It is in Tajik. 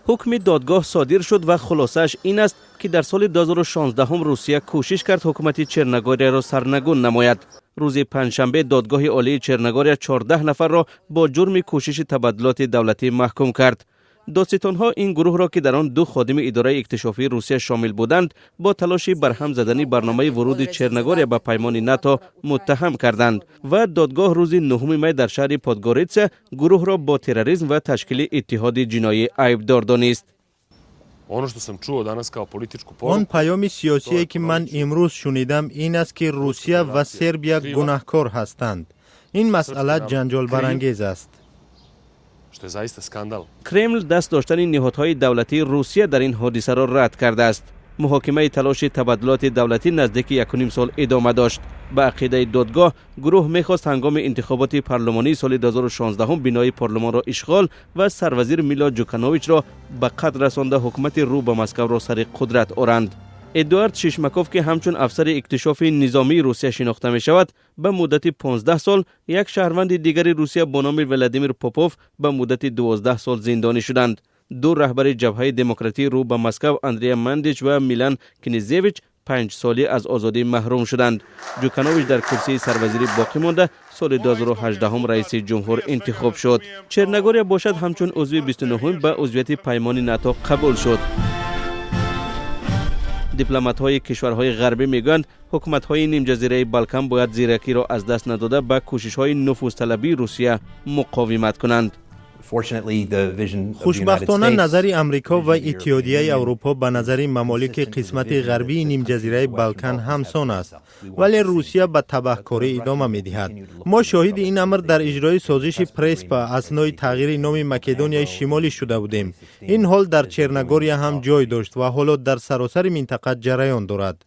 Ҳукми додгоҳ содир шуд ва хулосааш ин аст, ки дар соли 2016 Русия кӯшиш кард ҳукумати Черногорияро сарнагун намояд. Рӯзи панҷшанбе Додгоҳи Олии Черногория 14 нафарро бо ҷурми кӯшиши табаддулоти давлатӣ маҳкум кард. Додситонҳо ин гурӯҳро, ки дар он ду ходими идораи иктишофии Русия шомил буданд, бо талоши барҳам задани барномаи вуруди Черногория ба паймони НАТО муттаҳам карданд ва додгоҳ рӯзи 9 май дар шаҳри Подгорица гурӯҳро бо терроризм ва ташкили иттиҳоди ҷиноӣ айбдор донист. Ono što sam čuo danas kao političku poruku, Он паёми сиёсие, ки ман имрӯз шунидам, ин аст, ки Русия ва Сербия гунаҳкор ҳастанд. Ин масъала ҷанҷолбарангез аст. Što je zaista skandal. Кремл даст доштани ниҳодҳои давлатии Русия дар ин ҳодисаро рад кардааст. Муҳокимаи талоши табаддулоти давлатӣ наздики 1,5 сол идома дошт. Ба ақидаи додгоҳ, гурӯҳ мехост ҳангоми интихоботи парлумонии соли 2016 бинои парлумонро ишғол ва сарвазир Мило Ҷукановичро ба қатл расонда, ҳукумати рӯ ба Москавро сари қудрат оранд. Эдуард Шишмаков, ки ҳамчун афсари иктишофи низомии Русия шинохта мешавад, ба муддати 15 сол, як шаҳрванди дигари Русия бо номи Владимир Попов ба муддати 12 сол зиндонӣ шуданд. Ду раҳбари Ҷабҳаи демократии рӯ ба Москав, Андрея Мандич ва Милан Кнезевич, 5 солӣ аз озодӣ маҳрум шуданд. Ҷуканович дар курсии сарвазирӣ боқӣ монда, соли 2018 раиси ҷумҳур интихоб шуд. Черногория бошад, ҳамчун узви 29 ба узвияти паймони НАТО қабул шуд. Дипломатҳои кишварҳои ғарбӣ мегӯянд, ҳукуматҳои нимҷазираи Балкан бояд зиракиро аз даст надода, ба кӯшишҳои нуфузталабии Русия муқовимат кунанд. Хушбахтона, назари Амрико ва Иттиҳодияи Аврупо ба назари мамолики қисмати ғарбии нимҷазираи Балкан ҳамсон аст, вале Русия ба табаҳкорӣ идома медиҳад. Мо шоҳиди ин амр дар иҷрои созиши Преспа аснои тағйири номи Македонияи Шимолӣ шуда будем. Ин ҳол дар Черногория ҳам ҷой дошт ва ҳоло дар саросари минтақа ҷараён дорад.